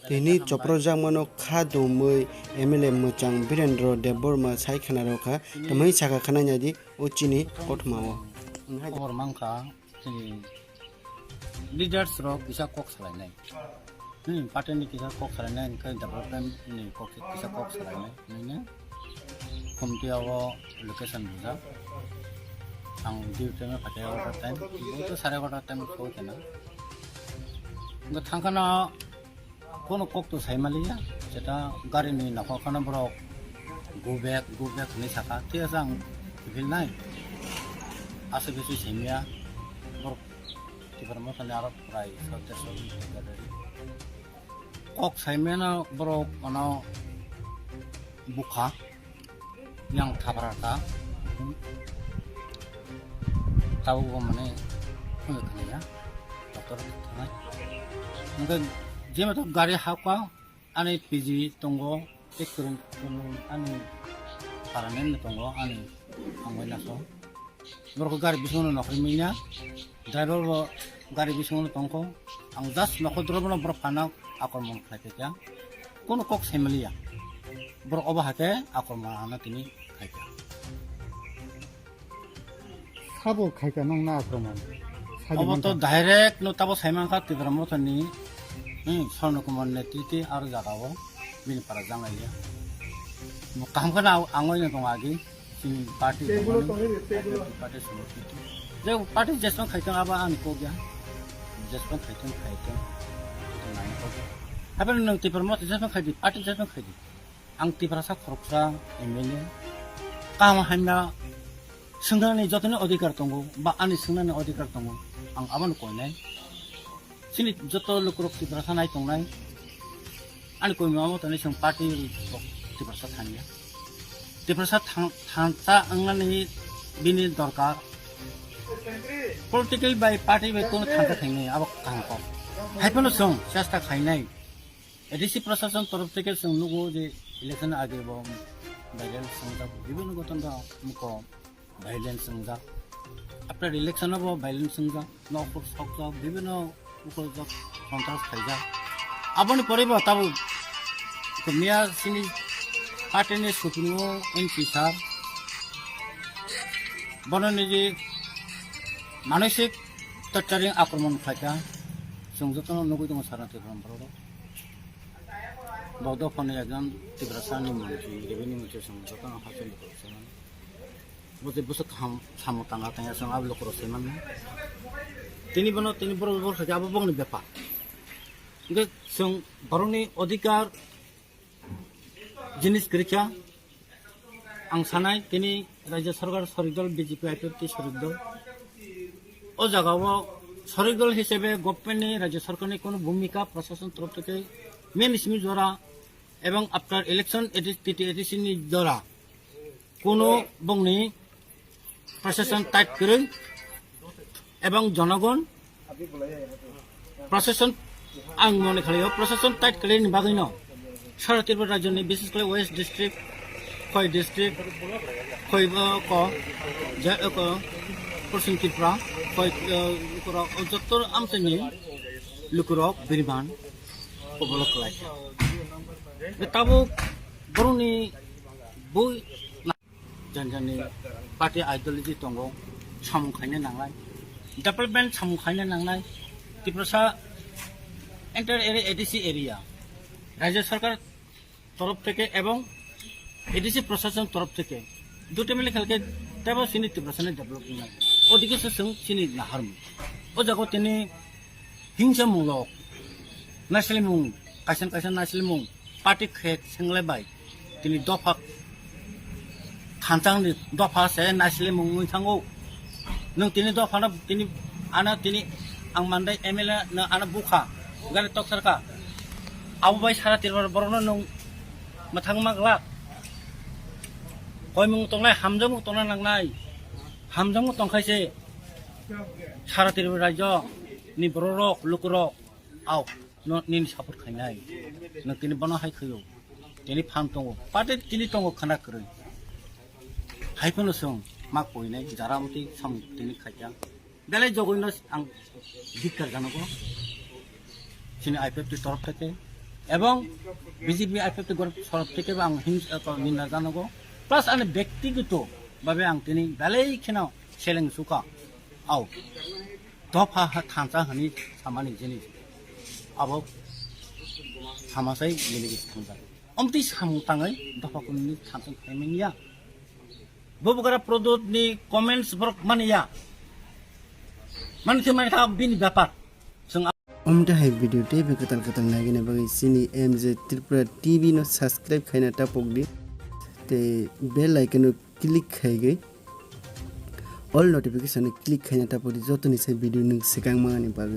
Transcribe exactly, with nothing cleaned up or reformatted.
Tini choprojakmano kha dumwi M L A mwchang Birendra Debbarma sai khna rw kha, tongmani saka khna nai di o chini kothoma o. Khobor mankha, chini leaders rok kisa kok salainai. Hmm, party ni kisa kok salainai, hwnkhe development ni kok, kisa kok salainai. Nini Khumtia o location bujak. Ang duty no phaikhe order time, bo to sare egaroh time so kena. Hwnkhe thangkhana kono kok to saimaliya, jeta gari ni nokhor khana borok go back, go back hinwi sakha. Thik ase, ang kiphilnai. Aswk khe swi saimaya. Borok Tipra Motha ni aro prai sotero. Kok saimano borok ano bukha. Yang thabra ta. Tabuk bo mane phone khna ya. Doctor thanai. Hwnkhe jema to gari hakwa ani P G tongo, tei kwrwng kwrwng ani para nini tongo ani hambai naso. Borok gari bisingo nokhorwi manya. Driver bo gari bisingo tongkho. Ang just nokhor drobo no borok phano akromon khlai kha. Kono kok saimaliya. Borok obo hai khe akromon ano tini khai kha. Sabo khai kha nang na akromon? Obo to direct no tabo saimankha Tipra Motha ni, hmm, Swarna Kumar netriti aro jaga o bini para jangai ya. Bo kaham khe na ang oi no tong agi. Chini party tongmani, party sumorpito. Je party jeswng khaitong abo ani kok ya. Jeswng khaitong, khaitong. Ito nani kok ya. Hape nwng Tipra Motha jeswng khaidi, party jeswng khaidi. Ang Tiprasa khoroksa M L A. Kaham hamya swngnani jotoni odhikar tongo, ba ani swngnani odhikar tongo. Ang abono koinai. Chini joto lukurok Tiprasa nai tongnai. Ani koimung abo tani chwng party rok Tiprasa thangya. Tiprasa thang-, thangsa wngnani bini dorkar. Political bai party bai kono thangsa thangnai abo kaham kok. Hai phano chwng chesta khainai. A D C prashasan torof theke chwng nugo je election age bo violence wngjak, bibhinno goton da muko violence wngjak. After election o bo violence wngjak, nokphor sokjak, bibhinno ukoljak, sontras khaijak. Aboni pore bo tabuk miya chini party ni supremo M P sir bono niji manosik torturing akromon khlaikha. Chwng jotono nugwi tongo Sarnath Tripura borok. Bo dophani ekjon Tiprasa ni montri, revenue montri chwng jotono hachal ni borok se mano. Bo je bwswk kaham samung tanga tanya chwng abo lukurok se mano. Tini bono, tini borok, borok khaikhe abo bokni bepar. Hwnkhe chwng borokni odhikar jinis kwrwikha. Ang sanai tini Rajya Sarkar sorik dol, B J P I P F T sorik dol. O jagao sorik dol hisabe government ni, Rajya Sarkar ni kono bhumika prashasan torof theke main simi jora ebong after election A D C, T T A D C ni jora kono bongni prashasan tight kwrwi ebong jonogon prashasan ang mone khlaio prashasan tight kwrwini bagwino sara Tripura rajyoni, bishes khlai West District, Khoi District, Khoi, uh, ko, ja, uh, ko, Porsim Tripura, Khoi, uh, lukurok, o jotto amchaini lukurok biriman kobolok khlai. Tabuk borokni bui Jani jani party ideology tongo, samung khaina nangnai, development samung khaina nangnai, Tiprasa entire area, A D C area, Rajya Sarkar torof theke ebong A D C prashasan torof theke duty mili khalke tebo chini Tiprasa ni develop wngnai. Odike se chwng chini naharmung. O jaga tini hingsa munglo, naisle mung, kaisa kaisa naisle mung, party khek sengle bai, tini dopha thanchang ni dopha se naisle mung wngwi thango. Nwng tini dopha no tini ano tini ang mandai M L A no ano bukha, gari toksarkha. Abo bai sara Tripura borok no nwng mwthang ma glak. Koimung tongnai, hamjakmung tongna nangnai. Hamjakmung tongkhaise sara Tripura rajyo ni borok rok, lukurok, au, no, nini support khainai. Nwng tini bono hai khaio. Tini phan tongo. Party tini tongo khana kwrwi. Hai phano chwng ma koinai, jara mati samung tini khaikha. Belai jogwino ang dhikkar janago. Chini I P F T torof theke, Ebong B J P I P F T group sorok theke bo ang him-, eh, ninda janogo. Plus ani byaktigoto bhabe ang tini belai kheno seleng suka. Au. Dopha ha thansa hani samani jinis. Abo samasai miligis thansa. Omtwi samung tangai dopha kunini thansa khaimanya. Bubugara Prodot ni comments borok mani ya. Mani khe mani kha bini bepar. Chwng Omte hai video tei bai kwtal kwtal naigina bagwi chini M J Tripura T V no subscribe khaina tapok di. Tei bell icon no click khaigwi all notification no click khaina tapok di. Jotoni sai video nwng swkang mangani bagwi.